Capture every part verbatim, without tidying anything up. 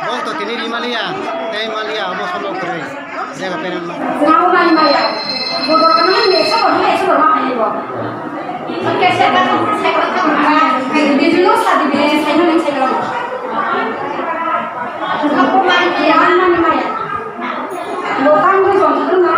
Bol to tini ri maliya, tei maliya, obo solo kwrwi. Jaga peren ma. Nau mai maya. Bodol kami ni solo ni solo ma hai bo. Bijuno sadi de sai no sai no. Ko mai ya mai maya. Bo kan ko jong ko na.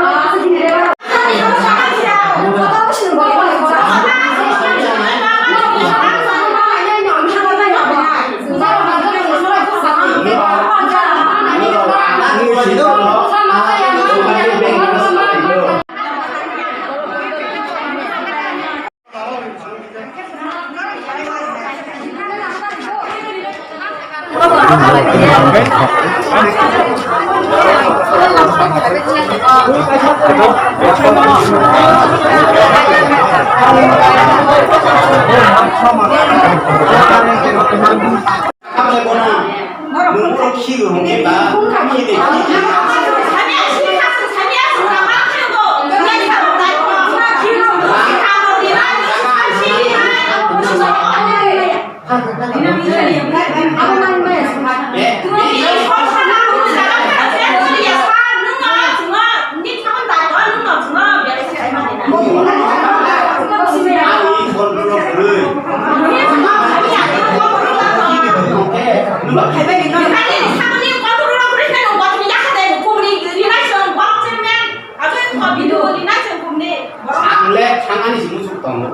Ang le thangani si musuk tongo.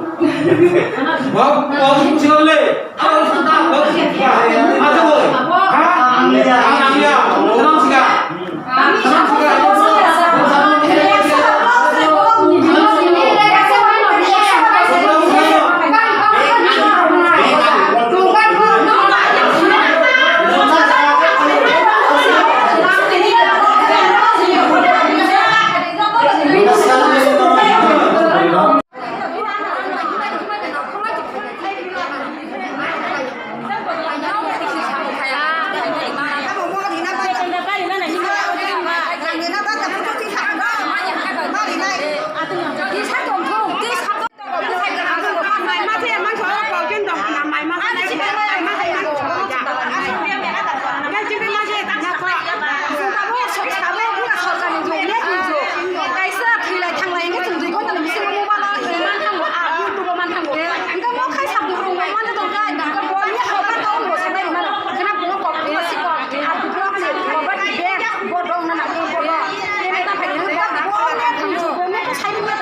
Bok, bok, sole. Bok, bok, bok. Ajo, bok. Ha? Ang le, ang le. Salam sika. Salam sika.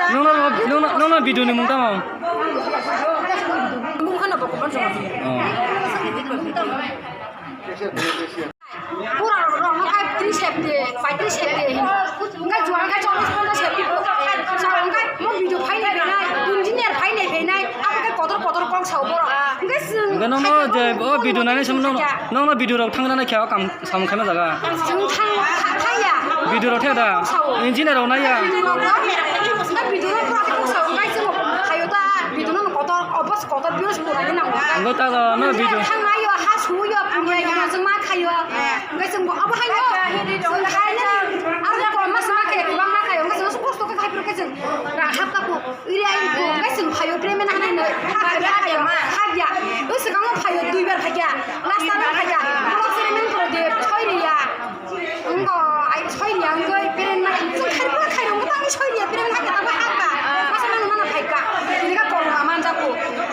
Nungno, nungno, nungno video ni mung tamo? Mung khana bo kubun. Oh. Pura rok no khai three safety, five three safety. Hingga juang khai chong chong safety. Juang khai mo video phai nai nai, engineer phai nai phai nai. Abo khai kotor kotor kok sao borok. Hingga sing. Hingga nungno je o video nani sem nungno, nungno video rok thang nani khe o kam sam khai ma jaga. Sing thang thang ya. Video rok the da. Engineer rok nai ya. Video rok, video rok pura kok sao. Hingga sing phayo ta video no kotor obos kotor views pura ni nang. Hingga ta no video. Thang nai yo ha su yo pura yo jeng ma khayo. Hingga sing bo abo hai yo. Sing khai nani. Abo ko ma sing ma khayo, ma khayo. Hingga sing su kosto khai pura khe sing. Ra hap ta ko. Iri ai ko, kai sing phayo, tremen hanai no, ha, ha, ha, ha, ha, ya. Ui, swkango phayo, duibar phaiya. Last time phaiya. Block chairman ko de, choi riya. Ngo, ai choi riya, ngo, peren na, khai pura khai rong, tang choi riya, peren na, ta ba ha ka. Masa mana mana phai ka. Ini ka corona manjak ko.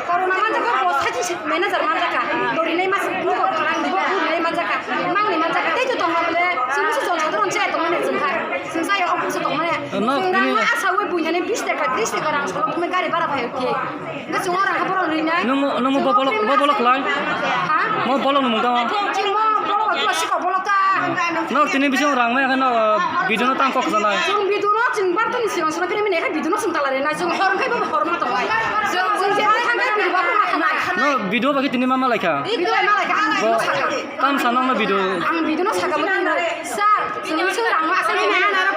Corona manjak ko, bo saji manager manjak ka. Dori nai mas, ngo, ngo, ngo, dori nai manjak ka. Mang ni manjak ka. Tei to tong bole, sung su jong sa ron che tong mane sung khai. Sung sa yo, office tong mane. No, sung na ini ma asa we bunyani bis taka, tris taka rang solo, kumi gari bara phai, okay. Nge sung ora kha borok rinai. Nung mo, nung mo bo bolok, bo bolok lai? Ha? Mo bolok nung mo tamo? Ching mo bolok, tu siko bolok ta. Nok tini bising rang maya kheno video no tang kok sanai. Chwng video no chwng bartani sirang sirang kini mene khe video no chwng talari nai chwng hor khai bo hor ma tongnai. Chwng chwng je thang khai video ba ma khanai. No video ba khe tini ma ma laikha. Video ma laikha ang video saka. Tam sanang no video. Ang video no saka bo tini sir chwng chwng rang ma asai ni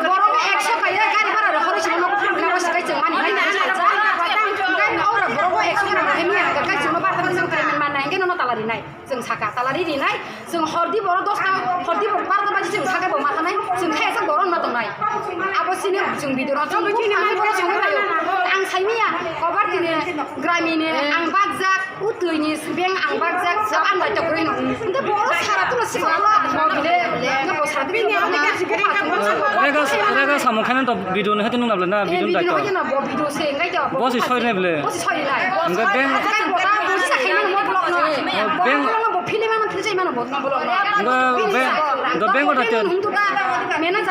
borok ekso kaya gari bara ro hori chwng no na ba sikai chwng mani. Ngai ora borok ekso kaya mani kai chwng no bartani sirang kini mene nai ngai no talari nai. Chwng saka talari rinai, chwng hordi boro dosta, hordi boro barta baji chwng saka bo ma thanai, chwng khe sak boro ma tongnai. Abo sini chwng video rok chwng bini boro chwng khayo. Ang saimiya, kobar tini, gramini, ang bakjak, utwini, beng ang bakjak, sab ang bai tokoi no. Nda boro sara tulo si boro, bile, nda boro sara tulo si boro. Rega, rega samung khana to video ni hati nung nabla na video ni daito. Bo si soi nai bile. Bo si soi nai. Enggak, beng. Beng. Enggak, beng, enggak, beng, enggak, beng.